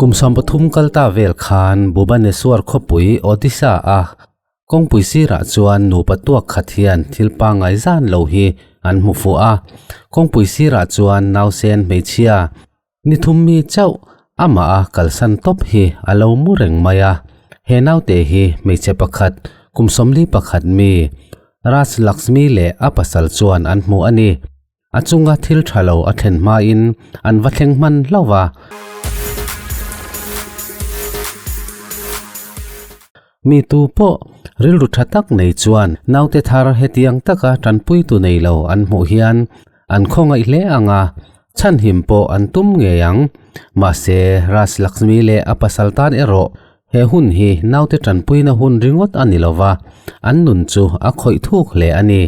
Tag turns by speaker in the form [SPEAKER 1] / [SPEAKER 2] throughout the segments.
[SPEAKER 1] Kum 30 kal ta vel khan Bhubaneswar khawpui Odisha a kawngpui sirah chuan nupa tuak khat hian thil pangngai zan lo hi an hmu fuh a. Kawngpui sirah chuan nausen hmeichhia ni thum mi chauh amah a kalsan tawp hi a lo mu reng mai a. He naute hi hmeichhe pakhat kum 41 mi Raj Lakshmi leh a pasal chuan an hmu a ni. A chunga thil tha lo a thlen hmain an va thleng hman hlauh a. Mi tu pawh rilru tha tak nei chuan naute thar hetiang taka tanpuitu nei lo an hmuh hian an khawngaih hle ang a, chhanhim pawh an tum ngei ang. Mahse, Raj Lakshmi leh a pasal tan erawh he hun hi naute tanpuina hun ringawt a ni lo va, an nun chu a khawih thuk hle a ni.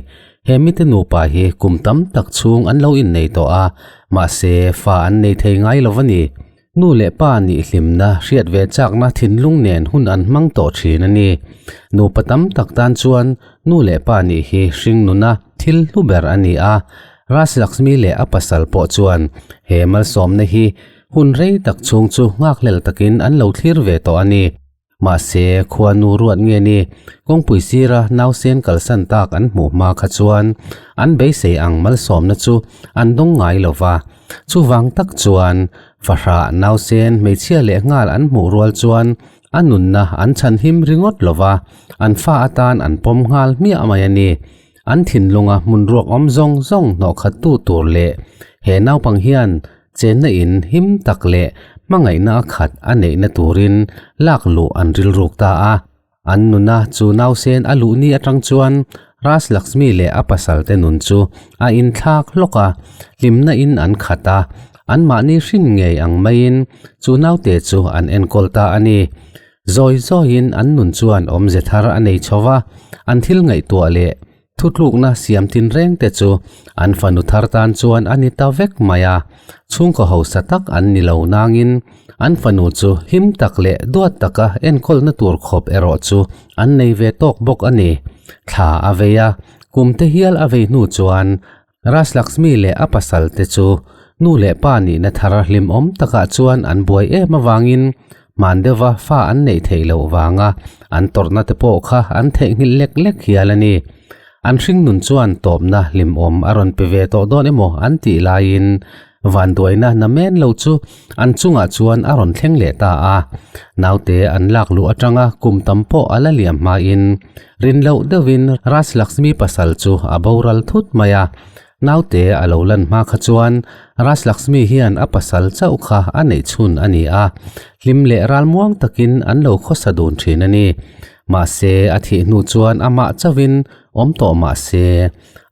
[SPEAKER 1] He mite nupa hi kum tam tak chhung an lo innei tawh a, mahse fa an nei thei ngai lo va ni. Nu leh pa nih hlimna, hriat ve chakna thinlung nen hun an hmang tawh thin a ni. Nupa tam tak tan chuan nu leh pa nih hi hring nuna thil hlu ber a ni a. Raj Lakshmi leh a pasal pawh chuan he malsawmna hi hun rei tak chhung chu nghakhlel takin an lo thlir ve tawh a ni. Mahse, khuanu ruat nge ni, kawngpui sira nausen kalsan tak an hmuh hma kha chuan an beisei ang malsawmna chu an dawng ngai lo va. Chuvang tak chuan fahrah nausen hmeichhia leh nghal an hmuh rual chuan a nunna an chhanhim ringawt lo va, an fa atan an pawm nghal hmiah mai a ni. An thinlunga hmun ruak awm zawng zawng hnawhkhattu tur leh he naupang hian Chenna in him tak leh hmangaihna a khat a neihna turin lak luh an rilruk ta a. An nuna chu nausen a luh ni atang chuan Raj Lakshmi leh a pasal te nun chu a inthlak hlawk a, hlimna in an khat a, anmahni hrin ngei ang maiin chu naute chu an enkawl ta a ni. Zawi zawiin an nun chuan awmze thar a nei chho va, an thil ngaihtuah leh Thutlukna siam tinreng te chu an fanu thar tan chuan a ni ta vek mai a, chhungkaw hausa tak an ni lo nangin an fanu chu him tak leh duat taka enkawlna tur khawp erawh chu an nei ve tawk bawk a ni. Thla a vei a, kum te hial a vei hnu chuan Raj Lakshmi leh a pasal te chu nu leh pa nihna thar hlimawm takah chuan an buai em avangin Hman deuha fa an neih theih loh vanga an tawrhna te pawh kha an theihnghilh lek lek hial a ni. An hringnun chuan tawpna hlimawm a rawn pe ve tawh dawn emaw an tih laiin vanduaina namen lo chu an chungah chuan a rawn thleng leh ta a. Naute an lak luh atanga kum tam pawh a la liam hmain rin loh deuhin Raj Lakshmi pasal chu a boral thut mai a. Naute a lo lan hma kha chuan Raj Lakshmi hian a pasal chauh kha a neih chhun a ni a, hlim leh ralmuang takin an lo khawsa dun thin a ni. Mahse, a thih hnu chuan amah chauhin awm tawh mah se,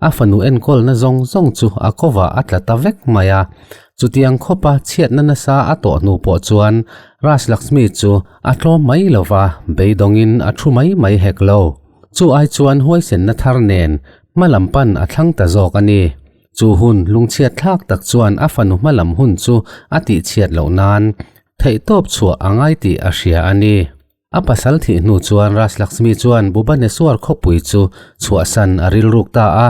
[SPEAKER 1] a fanu enkawlna zawng zawng chu a kovah a tla ta vek mai a. Chutiang khawpa chhiatna nasa a tawh hnu pawh chuan Raj Lakshmi chu a tlawm mai lo va, beidawngin a thu mai mai hek lo. Chu ai chuan huaisenna thar nen Hmalam pan a thlang ta zawk a ni. Chu hun lungchhiat thlak tak chuan a fanu hmalam hun chu a tihchhiat loh nan theihtawp chhuah a ngai tih a hria a ni. A pasal thih hnu chuan Raj Lakshmi chuan Bhubaneswar khawpui chu chhuahsan a rilruk ta a.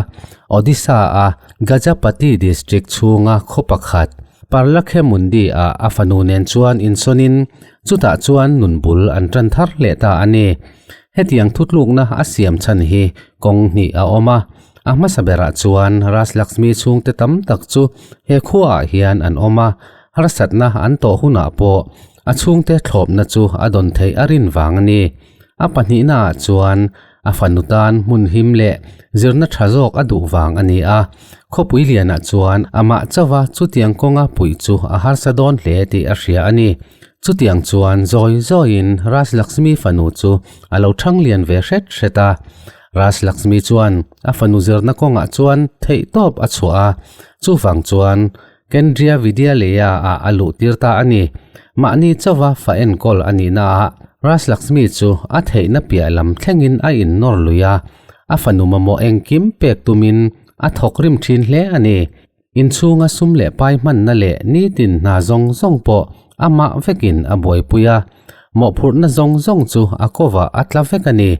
[SPEAKER 1] Odisha a Gajapati district chhunga khaw pakhat Parlakhemundi-ah a fanu nen chuan insawnin chutah chuan nun bul an tan thar leh ta a ni. Hetiang thutlukna a siam chhan hi kawng hnih a awm a, a hmasa berah chuan Raj Lakshmi chhungte tam tak chu he khuaah hian an awm a, harsatna an tawh hunah pawh a chhungte thlawpna chu a dawn theih a rin vang a ni. A pahnihnaah chuan a fanu tan hmun him leh zirna tha zawk a duh vang a ni a, khawpui lianah chuan amah chauha chutiang kawnga puih chu a harsa dawn hle tih a hria a ni. Chutiang chuan zawi zawiin Raj Lakshmi fanu chu a lo thang lian ve hret hret a. Raj Lakshmi chuan a fanu zirna kawngah chuan theihtawp a chhuah a, chuvang chuan Kendriya Vidyalaya ah a luh tir ta a ni. Mahni chauha fa enkawl a nihna ah Raj Lakshmi chu a theihna piah lam thlengin a innawr lui a, a fanu mamawh engkim pek tumin a thawk rim thin hle a ni. Inchhunga sum leh pai hmanna leh nitin hna zawng zawng pawh amah vekin a buaipui a, mawhphurhna zawng zawng chu a kovah a tla vek a ni.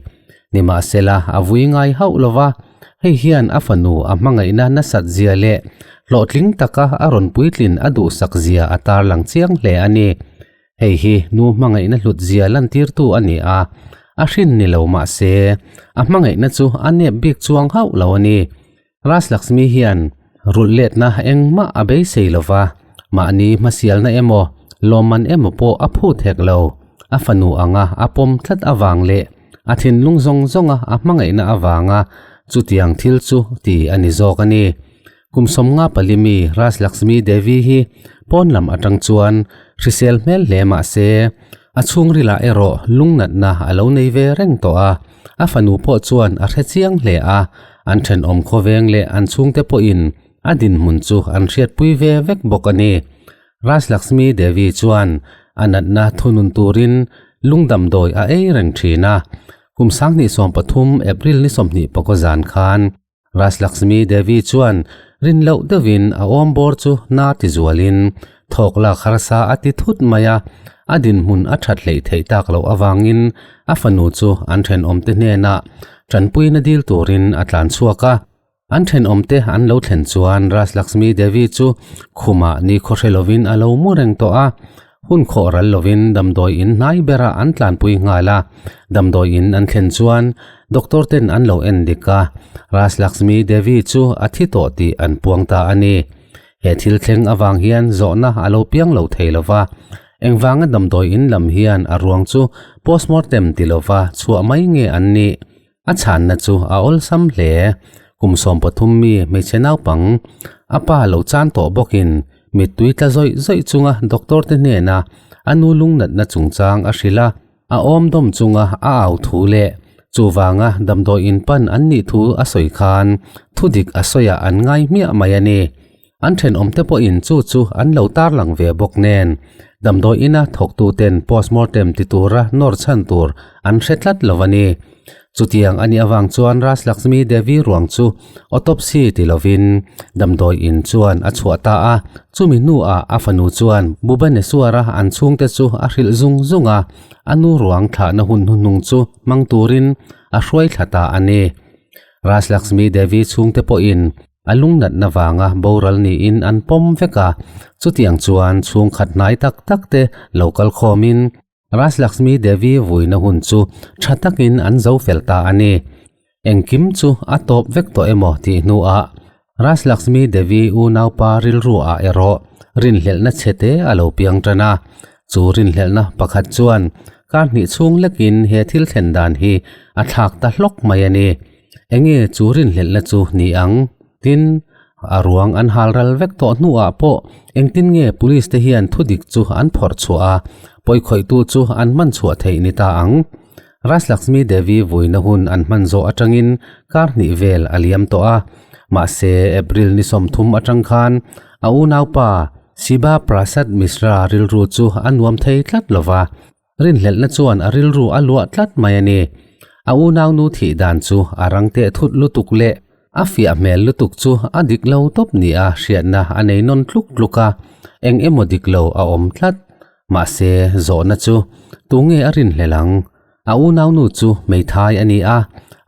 [SPEAKER 1] Nimahsela, a vui ngai hauh lo va, hei hian a fanu a hmangaihna nasat zia leh hlawhtling taka a rawn puitlin a duhsak zia a tarlang chiang hle a ni. Hei hi nu hmangaihna hlut zia lantirtu a ni a, a hrin ni lo mah se, a hmangaihna chu a nep bik chuang hauh lo a ni. Rajlaxmi hian rulh letna engmah a beisei lo va, mahni hmasialna emaw, lawmman emaw pawh a phut hek lo. A fanu anga a pawm tlat avang leh a thinlung zawng zawnga a hmangaihna avanga chutiang thil chu ti a ni zawk a ni. Kum sawmnga pali mi Rajlaxmi Devi hi pawn lam atang chuan hrisel hmel hle mah se, a chhungrilah erawh lungnatna a lo nei ve reng tawh a, a fanu pawh chuan a hre chiang hle a, an thenawm khawveng leh an chhungte pawhin a dinhmun chu an hriatpui ve vek bawk a ni. Rajlaxmi Devi chuan a natna thunun turin lungdamdawi a ei reng thin a, kum 2013 April ni 20 pakaw zan khan Rajlaxmi Devi chuan rin loh deuhin a awm bawr chu na ti zualin thawk lak harsa a ti thut mai a, a dinhmun a that hleih theih tak loh avangin a fanu chu an thenawmte hnenah tanpuina dil turin a tlan chhuak a. An thenawmte an lo thlen chuan Rajlaxmi Devi chu khumah ni khawhre lovin a lo mu reng tawh a, Hun khawh ral lovin damdawi in hnai berah an tlanpui nghal a, damdawi in an thlen chuan doctor ten an lo en dik a, Rajlaxmi Devi chu a thi tawh tih an puang ta a ni. He thil thleng avang hian zawhna a lo piang lo thei lo va, engvanga damdawi in lam hian a ruang chu postmortem ti lova chhuah mai nge an nih? A chhanna chu a awlsam hle. Kum 13 mi hmeichhe naupang, a pa lo chan tawh bawkin mittui tla zawih zawih chunga doctor te hnena a nu lungnatna chungchang a hrilh a, a awm dawm chunga a au thu leh chuvanga damdawi in pan an nih thu a sawi khan thudik a sawiah an ngai hmiah mai a ni. An thenawmte pawhin chu chu an lo tarlang ve bawk nen, damdawi ina thawktuten postmortem ti tura nawr chhan tur an hre tlat lo a ni. Chutiang a nih avang chuan Rajlaxmi Devi ruang chu autopsy ti lovin damdawi in chuan a chhuah ta a, chumi hnuah a fanu chuan Bhubaneswar-a an chhungte chu a hrilh zung zung a, a nu ruang thlahna hun hnuhnung chu hmang turin a hruai thla ta a ni. Rajlaxmi Devi chhungte pawhin A lungnatna vanga boral niin an pawm vek a, chutiang chuan chhungkhat hnai tak tak te lo kal khawmin Rajlaxmi Devi vuina hun chu tha takin an zo fel ta a ni. Engkim chu a tawp vek tawh emaw tih hnuah Rajlaxmi Devi unaupa rilru ah erawh rinhlelhna chhe te a lo piang tan a, chu rinhlelhna pakhat chuan kar hnih chhung lekin he thil thlen dan hi a thlak ta hlawk mai a ni. Enge chu rinhlelhna chu ni ang? Tin, a ruang an hal ral vek tawh hnuah pawh engtin nge police te hian thudik chu an phawrh chhuah a, pawikhawihtu chu an hman chhuah theih ni ta ang? Rajlaxmi Devi vuina hun an hman zawh atangin kar hnih vel a liam tawh a, mahse April ni 30 atang khan a unaupa Shiba Prasad Mishra rilru chu a nuam thei tlat lova, Rinhlelhna chuan a rilru a luah tlat mai a ni. A unaunu thih dan chu a rang teh thut lutuk leh a fiah hmel lutuk chu a dik lo tawp nia hriatna a nei nawn tluk tluk a, eng emaw dik lo a awm tlat. Mahse, zawhna chu tunge a rinhlelh ang? A unaunu chu hmeithai a ni a,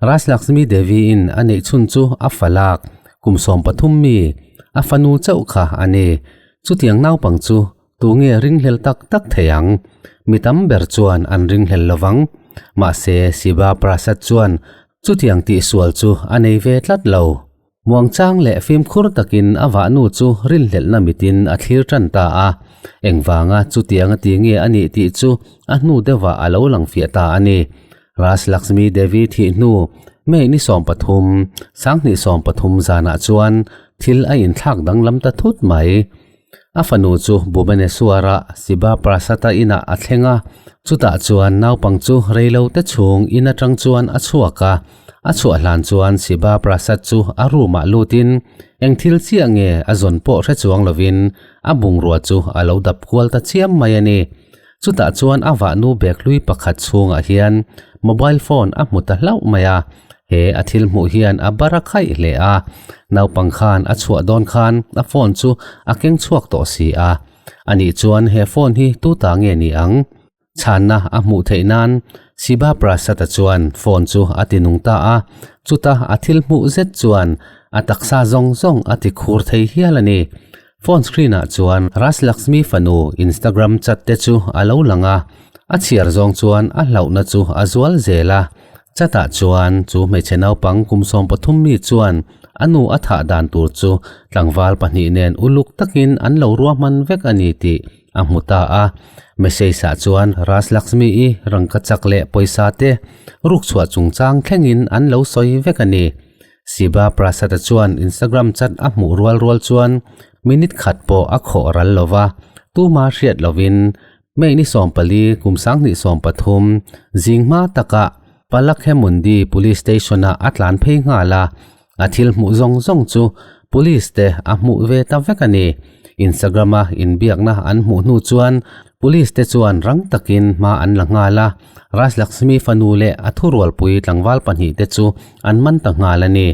[SPEAKER 1] Rajlaxmi Devi-in a neih chhun chu a falak, kum 13 mi, a fanu chauh kha a ni. Chutiang naupang chu Tunge ringhlel tak tak thei ang? Mi tam ber chuan an ringhlel lo vang. Mahse, Shiva Prasad chuan chutiang tihsual chu a nei ve tlat lo. Muangchang leh fimkhur takin a vahnu chu rinhlelhna mitin a thlir tan ta a. Engvanga chutianga ti nge a nih tih chu a hnu deuhah a lo lang fiah ta a ni. Rajlaxmi Devi thih hnu May ni 13, 2013 zanah chuan thil a inthlak danglam ta thut mai. A fanu chu Bhubaneswar-a Siba Prasad-a inah a thleng a, chutah chuan naupang chu reilote chhung in atang chuan a chhuak a. A chhuah hlan chuan Siba Prasad chu a room-ah lutin eng thil chiah nge a zawn pawh hre chuang lovin a bungrua chu a lo dap kual ta chiam mai a ni. Chutah chuan a vahnu bag hlui pakhat chhungah hian mobile phone a hmu ta hlauh mai a, he a thil hmuh hian a bar a khaih hle a, naupang khan a chhuah dawn khan a phone chu a keng chhuak tawh si a, anih chuan he phone hi tu ta nge ni ang? Chhanna a hmuh theih nan Siba Prasad-a chuan phone chu a ti nung ta a, chuta a thil hmuh zet chuan a taksa zawng zawng a ti khur thei hial a ni. Phone screen ah chuan Raj Laxmi fanu Instagram chat te chu a lo lang a, a chhiar zawng chuan a hlauhna chu a zual zel a. Chat ah chuan chu hmeichhe naupang kum 13 mi chuan a nu a thah dan tur chu tlangval pahnih nen uluk takin an lo ruahman vek a ni tih a hmu ta a. Message ah chuan Raj Laxmi i rangkachak leh pawisa te ruk chhuah chungchang thlengin an lo sawi vek a ni. Siba Prasad-a chuan Instagram chat a hmuh rual rual chuan minute khat pawh a khawh ral lo va, tuma hriat lovin May ni 14 kum 2013 zing hma takah Palakhemundi Police Station-ah a tlan phei nghal a, a thil hmuh zawng zawng chu Police te a hmuh ve ta vek a ni. Instagram-a inbiakna an hmuh hnu chuan Police te chuan rang takin hma an la nghal a, Rajlaxmi fanu leh a thurualpui tlangval pahnihte chu an man ta nghal a ni.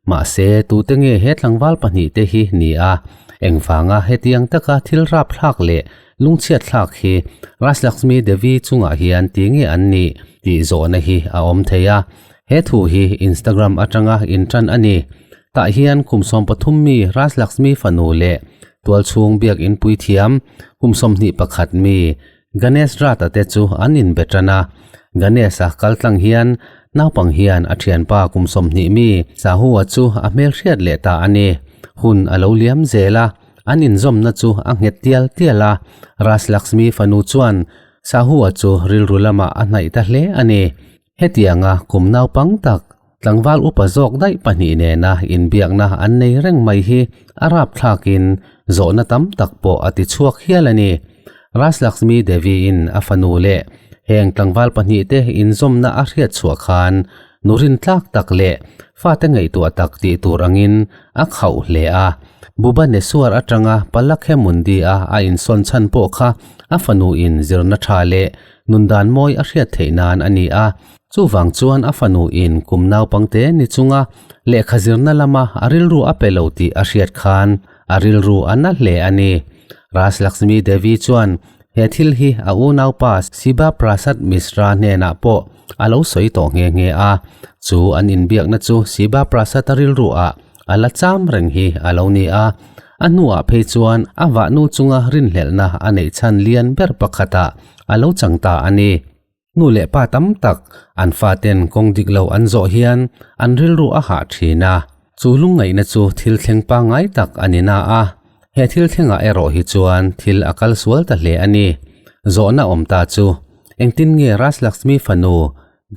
[SPEAKER 1] Mahse, tute nge he tlangval pahnihte hi ni a? Engvanga hetiang taka thil rapthlak leh lungchhiatthlak hi Rajlaxmi Devi chungah hian ti nge an nih tih zawhna hi a awm thei a. He thu hi Instagram atanga intan a ni. Tah hian kum 13 mi Rajlaxmi fanu leh tualchhung biakin puithiam kum 21 mi Ganesh Ratha te chu an inbe tan a. Ganesh-a kal tlang hian naupang hian a thianpa kum 20 mi Sahua chu a hmelhriat leh ta a ni. Hun a lo liam zel a, an inzawmna chu a nghet tial tial a. Rajlaxmi fanu chuan Sahua chu rilru lamah a hnaih ta hle a ni. Hetianga kum naupang tak tlangval upa zawk daih pahnih nena inbiakna an nei reng mai hi a rapthlakin zawhna tam tak pawh a ti chhuak hial a ni. Rajlaxmi Devi-in a fanu leh heng tlangval pahnihte inzawmna a hriat chhuah khan nu rintlak tak leh fate ngaihtuah tak tih tur angin a khauh hle a. Bhubaneswar atanga Palakhemundi-a a insawn chhan pawh kha a fanuin zirna tha leh Nundan mawi a hriat theih nan a ni a, chuvang chuan a fanu in kum naupangte ni chunga lehkha zirna lama a rilru a pe lo tih a hriat khan a rilru a na hle a ni. Rajlaxmi Devi chuan he thil hi a unaupa Siba Prasad Mishra hnenah pawh a lo sawi tawh nghe nghe a, chu an inbiakna chu Siba Prasad-a rilru ah a la cham reng hi a lo ni a, a hnuah phei chuan a vahnu chunga rinhlelhna a neih chhan lian ber pakhatah a lo chang ta a ni. Nu leh pa tam tak an faten kawng dik lo an zawh hian an rilru a hah thin a, chu lungngaihna chu thil thleng pangngai tak a ni na a, he thil thlengah erawh hi chuan thil a kal sual ta hle a ni. Zawhna awm ta chu, engtin nge Rajlaxmi fanu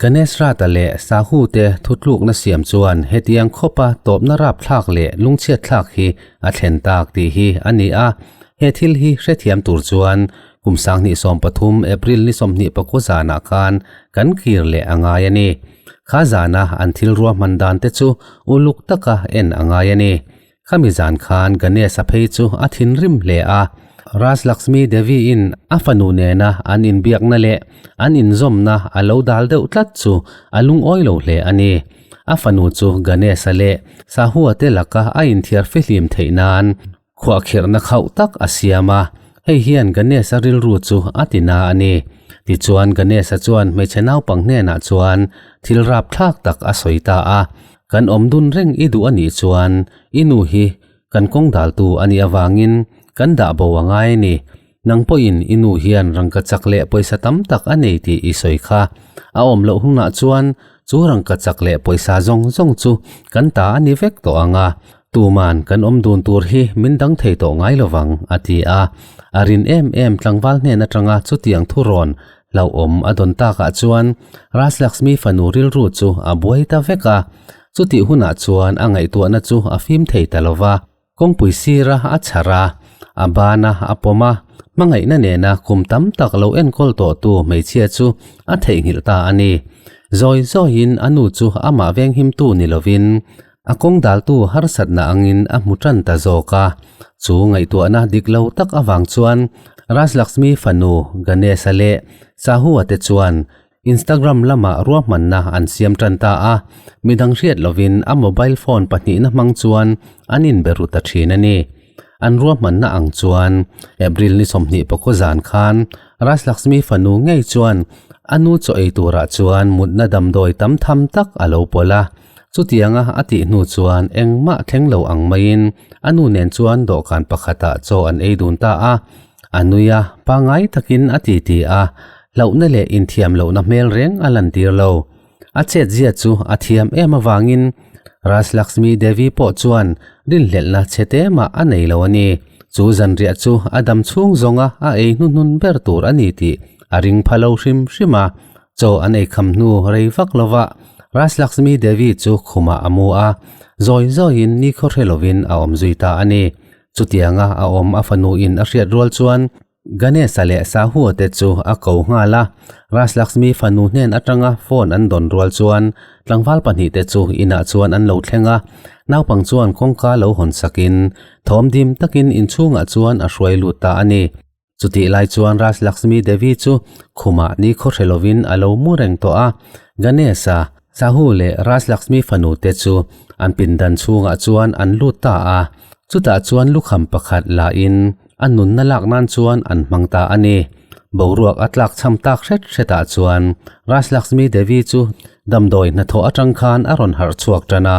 [SPEAKER 1] Ganesh Ratha leh Sahu te thutlukna siam chuan hetiang khawpa tawpna rapthlak leh lungchhiatthlak hi a thlen tak tih hi a ni a. He thil hi hrethiam tur chuan kum 2013 April ni 24 zanah khan kan kir leh a ngai a ni. Kha zana an thil ruahman dan te chu uluk taka en a ngai a ni. Khami zan khan Ganesh-a phei chu a thinrim hle a, Rajlaxmi Devi-in a fanu nena an inbiakna leh an inzawmna a lo dal deuh tlat chu a lungawi lo hle a ni. A fanu chu Ganesh-a leh Sahua te laka a inthiar fihlim theih nan khuahkhirhna khauh tak a siam a, hei hian Ganesh-a rilru chu a ti na a ni. Tichuan Ganesh-a chuan hmeichhe naupang hnenah chuan thil rapthlak tak a sawi ta a, Kan awm dun reng i duh a nih chuan i nu hi kan kawng daltu a nih avangin kan dah bo a ngai a ni. Nang pawhin i nu hian rangkachak leh pawisa tam tak a nei tih i sawi kha. A awm loh hunah chuan chu rangkachak leh pawisa zawng zawng chu kan ta a ni vek tawh ang a, tuman kan awm dun tur hi min dang thei tawh ngai lovang, a ti a. A rin em em tlangval hnen atanga chutiang thurawn Hlauhawm a dawn takah chuan Rajlaxmi fanu rilru chu a buai ta vek a, chutih hunah chuan a ngaihtuahna chu a fim thei ta lo va. Kawngpui sira a chhar a, a bana a pawm a, hmangaihna nena kum tam tak lo enkawl tawhtu hmeichhia chu a theihnghilh ta a ni. Zawi zawiin a nu chu amah venghimtu ni lovin a kawng daltu harsatna angin a hmu tan ta zawk a. Chu ngaihtuahna dik lo tak avang chuan Rajlaxmi fanu Ganesh-a leh Sahu-a te chuan Instagram lamah ruahmanna an siam tan ta a, midang hriat lovin a mobile phone pahnihna hmang chuan an inbe ru ta thin a ni. An ruahmanna ang chuan April ni 24 zan khan Rajlaxmi fanu ngei chuan a nu chaw ei turah chuan mutna damdawi tam tham tak a lo pawlh a. Chutianga a tih hnu chuan engmah thleng lo ang maiin a nu nen chuan dawhkan pakhatah chaw an ei dun ta a. A nui a, pangngai takin a titi a, hlauhna leh inthiam lohna hmel reng a lantir lo. A chetzia chu a thiam em avangin Rajlaxmi Devi pawh chuan rinhlelhna chhe te mah a nei lo a ni. Chu zanriah chu a dam chhung zawnga a ei hnuhnun ber tur a ni tih a ring pha lo hrim hrim a. Chaw an ei kham hnu rei vak lova Rajlaxmi Devi chu khumah a mu a, zawi zawiin nikhaw hre lovin a awm zui ta a ni. Chutianga a awm a fanuin a hriat rual chuan Ganesha leh Sahua te chu a ko nghal a, Rajlaxmi fanu hnen atanga phone an dawn rual chuan tlangval pahnihte chu inah chuan an lo thleng a, naupang chuan kawngka lo hawn sakin thawm dim takin inchhungah chuan a hruai lut ta a ni. Chutih lai chuan Rajlaxmi Devi chu khumah nikhaw hre lovin a lo mu reng tawh a, Ganesha, Sahu leh Rajlaxmi fanu te chu an pindan chhungah chuan an lut ta a, chutah chuan lukham pakhat la in A nunna lak nan chuan an hmang ta a ni. Boruak a tlak cham tak hret hretah chuan Rajlaxmi Devi chu damdawi hnathawh atang khan a rawn harh chhuak tan a.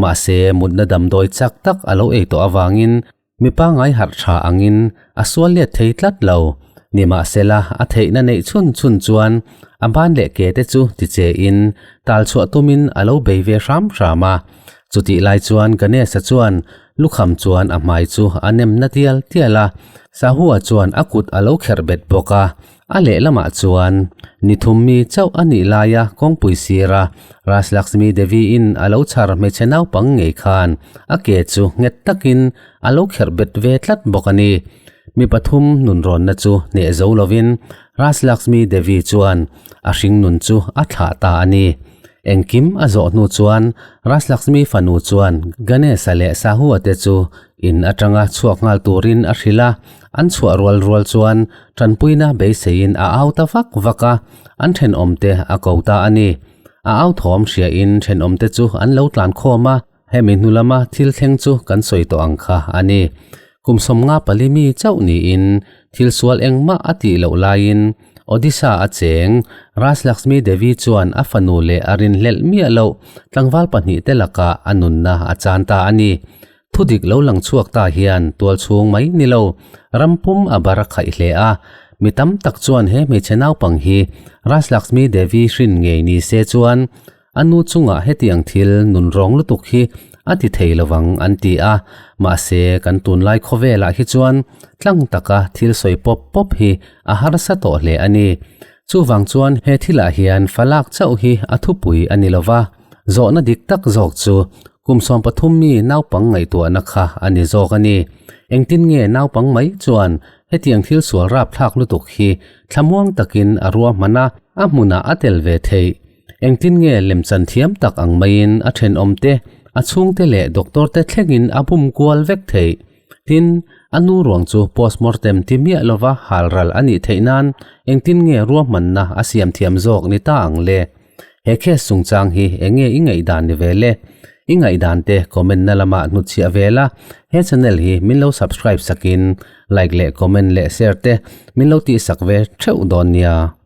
[SPEAKER 1] Mahse, mutna damdawi chak tak a lo ei tawh avangin mi pangngai harh tha angin a sual let thei tlat lo. Nimahsela, a theihna neih chhun chhun chuan a ban leh ke te chu ti che in tal chhuah tumin a lo bei ve hram hram a. Chutih lai chuan Ganesha chuan Lukham chuan a hmai chu a nem na tial tial a, Sahua chuan a kut a lo kherh bet bawk a. A lehlamah chuan ni thum mi chauh a nih laia kawngpui sira Rajlaxmi Devi in a lo chhar hmeichhe naupang ngei khan a ke chu nghet takin a lo kherh bet ve tlat bawk a ni. Mi pathum nunrawnna chu hneh zo lovin Rajlaxmi Devi chuan a hringnun chu a thlah ta a ni. Engkim a zawh hnu chuan Rajlaxmi fanu chuan Ganesha leh Sahua te chu in atanga chhuak nghal turin a hrilh a, an chhuah rual rual chuan tanpuina beiseiin a au ta vak vak a, an thenawmte a ko ta a ni. A au thawm hriain thenawmte chu an lo tlan khawm a, hemi hnu lama thil thleng chu kan sawi tawh ang kha a ni. Kum sawmnga pali mi chauh niin thil sual engmah a tih loh laiin Odisha a cheng Rajlaxmi Devi chuan a fanu leh a rinhlelh miah loh tlangval pahnihte lakah a nunna a chan ta a ni. Thudik lo lang chhuak ta hian tual chhung mai ni lo, ram pum a bar a khaih hle a. Mi tam tak chuan he hmeichhe naupang hi Rajlaxmi Devi hrin ngei ni se chuan A nu chungah hetiang thil nunrawng lutuk hi a ti thei lovang an ti a, mahse kan tunlai khawvelah hi chuan tlang taka thil sawi pawp pawp hi a harsa tawh hle a ni. Chuvang chuan he thilah hian falak chauh hi a thupui a ni lova, zawhna dik tak zawk chu kum 13 mi naupang ngaihtuahna kha a ni zawk a ni. Engtin nge naupang mai chuan hetiang thil sual rapthlak lutuk hi thlamuang takin a ruahman a, a hmunah a tel ve theih? Engtin nge lemchan thiam tak ang maiin a thenawmte, a chhungte leh doctor te thlengin a bum kual vek theih? Tin, a nu ruang chu postmortem ti miah lova halral a nih theih nan engtin nge ruahmanna a siam thiam zawk ni ta ang le? He case chungchang hi enge i ngaihdan ni ve le? I ngaihdan te comment na lamah hnutchhiah ve la, he channel hi min lo subscribe sakin like leh comment leh share te min lo tihsak ve theuh dawn nia.